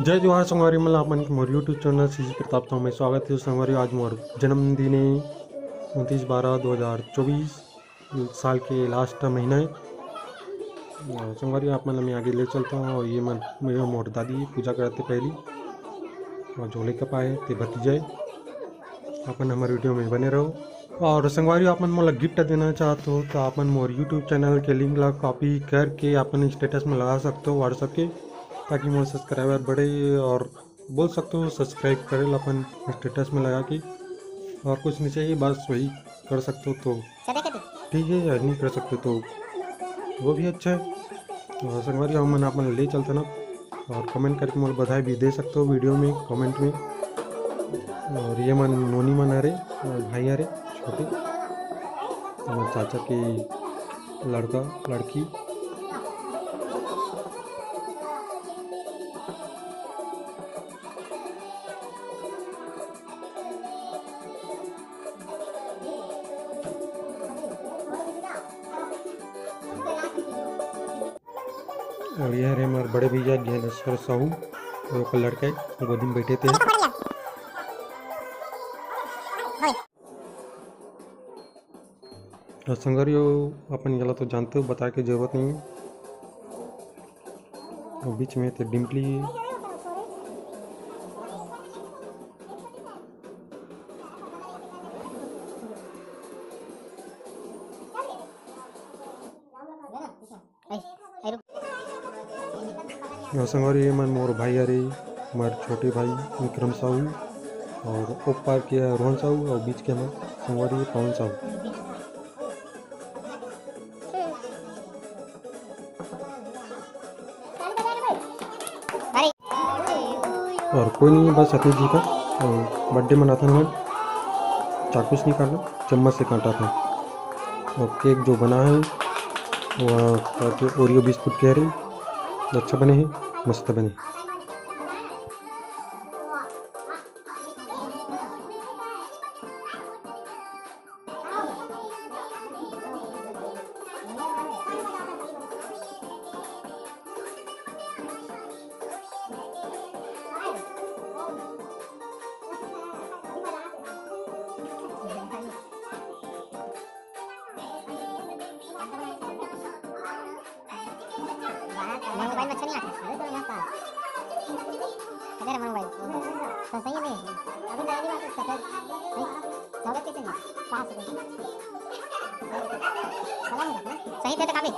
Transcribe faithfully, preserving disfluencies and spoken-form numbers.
जय जोहार संगवारी मन, आप मन के मोर YouTube चैनल सीजी प्रताप तो में स्वागत हे। संगवारी, आज मोर जन्मदिन हे, उनतीस बारह दो हज़ार चौबीस, साल के लास्ट महीना हे। अउ संगवारी, आप मन ल मैं आगे ले चलता हूँ। अउ ये मन, ये मोर दादी पूजा करत हे पहली, अउ जो लइका पाए ते भतीजा हे। अपन हमर वीडियो में बने रहो। अउ संगवारी, आप मन मोला गिफ्ट देना चाहत हो तो आप मन मोर YouTube चैनल के लिंक ला कॉपी करके अपन स्टेटस में लगा सकते हो WhatsApp के, ताकि मोर सब्सक्राइबर बढ़े। अउ बोल सकते हो सब्सक्राइब करे ला अपन स्टेटस में लगा के। अउ कुछ नहीं चाहिए, बस वही कर सकते हो तो ठीक है, या नहीं कर सकते तो वो भी अच्छा है। अउ संगवारी, हम मन आप मन ले चलते ना, अउ कमेंट करके मोला बधाई भी दे सकते हो वीडियो में, कमेंट में। अउ ये मन नोनी मन हरे, अउ भाई हरे छोटे, हमर चाचा के लड़का लड़की। अउ ये हरे हमर बड़े भैया ज्ञानेश्वर साहू, अउ ओकर लड़का हे, गोदी में बैठे थे। अउ संगवारी हो, अपन एला तो जानते हो, बताए के जरूरत नहीं हे। अउ बीच में ते डिम्पली हे। अउ संगवारी, ये मन मोर भाई हरे, मोर छोटे भाई विक्रम साहू, अउ ओ पार के रोहन साहू, अउ बीच के हमर संगवारी पवन साहू। अउ कोई नहीं, बस सतीश जी का, अउ बर्थडे मनाथन हमन। चाकू से नहीं काटना, चम्मच से काटा था। अउ केक जो बना है, वो ओरियो बिस्कुट के हरे, अच्छा बने है, मस्त बने। मोर मोबाइल में अच्छा नहीं आता। अरे तो यहाँ का। अरे रे मोर मोबाइल। तो सही है बे। अभी तो आगे बात है, सफेद। भाई, स्वागत कैसे नहीं? कहाँ से? सही थे तो काफी।